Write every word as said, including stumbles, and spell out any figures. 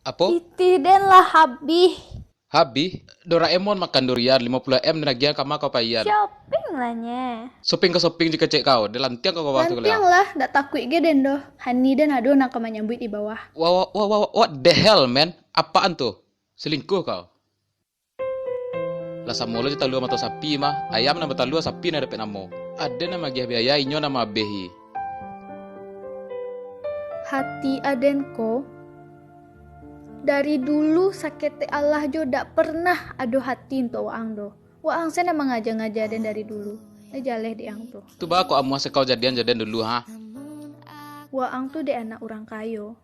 Apo? Pitih den lah habih. Habih? Doraemon makan durian, limo puluah M den agiah, kama kau paian? Shopping lah nye. Shopping ka shopping jo kecek kau, den lantiang kau ka bawah tu lah. Lantiang lah, dak takuik ge den doh. Hani den ado nan ka manyambuik di bawah. Wah, wah, wah, wah, what the hell, man? Apaan tu? Selingkuh kau? Lah samo lo jo talua mato sapi mah, ayam nan batalua, sapi nan dapek namo. Aden nan magiah biaya, inyo nan maabehi. Hati aden ko, dari dulu saketek alah jo dak pernah ado hati untuak waang doh. Waang se nan mangaja-ngaja den dari dulu. Lai jaleh dek ang tu. Tu baa kok amuah se kau jadian jo den dulu, ha? Waang tu dek anak urang kayo.